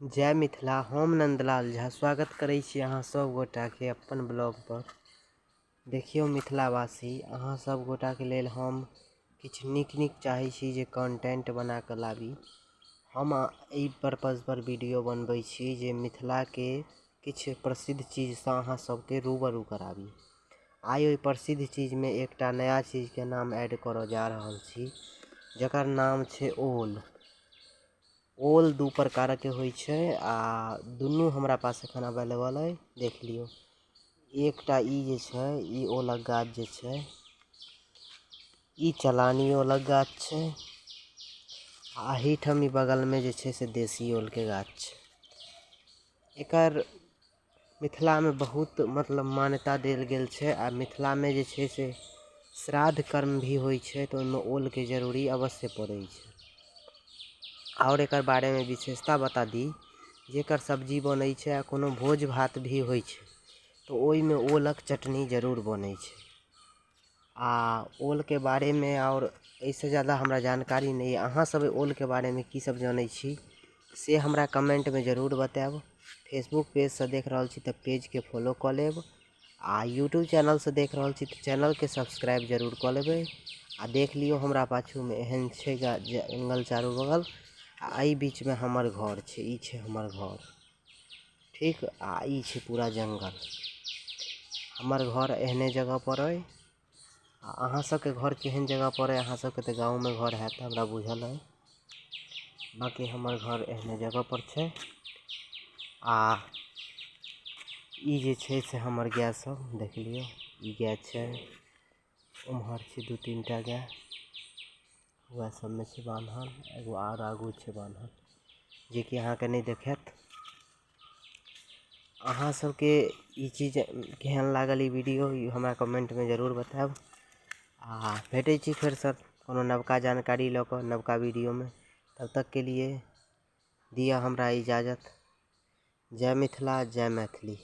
जय मिथिला। हम नंदलाल झा स्वागत करै छी अहाँ सब गोटाके अपन ब्लॉग पर। देखियौ मिथिलावासी, अहाँ सब गोटाके लेल हम किछु नीक नीक चाहै छी जे कंटेंट बना कऽ लाबी। हम एहि पर्पज पर वीडियो बनबै छी जे मिथिलाके किछु प्रसिद्ध चीजसँ अहाँ सबके रूबरू कराबी। आइ ओहि प्रसिद्ध चीजमे एकटा नया चीजके नाम ऐड करऽ जा रहल छी, जकर नाम छै ओल। ओल दू प्रकारके होइ छै आ दुनू हमरा पास एखन अवेलेबल अइ। देख लियौ, एकटा ई जे छै, ई ओलक गाछ जे छै, ई चलानी ओलक गाछ छै। आ एहिठाम ई बगलमे जे छै से देशी ओलके गाछ छै। एकर मिथिलामे बहुत मतलब मान्यता देल गेल छै आ मिथिलामे जे छै से श्राद्ध कर्म भी होइ छै, तऽ ओहिमे ओलके जरूरी अवश्य पड़ै छै। आओर एकर बारेमे विशेषता बता दी जे एकर सब्जी बनै छै आ कोनो भोज भात भी होइ छै तऽ ओहिमे ओलक चटनी जरूर बनै छै। आ ओलके बारेमे आओर एहिसँ ज्यादा हमरा जानकारी नहि अइ। अहाँसभ ओलके बारेमे की सब जनै छी से हमरा कमेन्टमे जरूर बतायब। फेसबुक पेजसँ देख रहल छी तऽ पेजके फॉलो कऽ लेब, आ यूट्यूब चैनलसँ देख रहल छी तऽ चैनलके सब्सक्राइब जरूर कऽ लेबै। आ देख लियौ, हमरा पाछूमे एहन छै जंगल चारू बगल, आ एहि बीचमे हमर घर छै। ई छै हमर घर, ठीक। आ ई छै पूरा जंगल। हमर घर एहने जगह पर अइ। आ अहाँ सबके घर केहन जगह पर अइ? अहाँ सबके तऽ गाँवमे घर हैत, हमरा बुझल अइ। बाँकी हमर घर एहने जगह पर छै। आ ई जे छै से हमर गाय सब देख लियौ, ई गाय छै, उम्हर छै दू तीन टा गाय, वएह सबमे छै बान्हल। एगो आर आगू छै बान्हल, जेकि अहाँके नहि देखायत। अहाँ सबके ई चीज केहन लागल, ई वीडियो, ई हमरा कमेन्टमे जरूर बतायब। आ भेटै छी फेरसँ कोनो नवका जानकारी लऽ कऽ नवका वीडियोमे। तब तकके लिए दिअ हमरा इजाजत। जय मिथिला, जय मैथिली।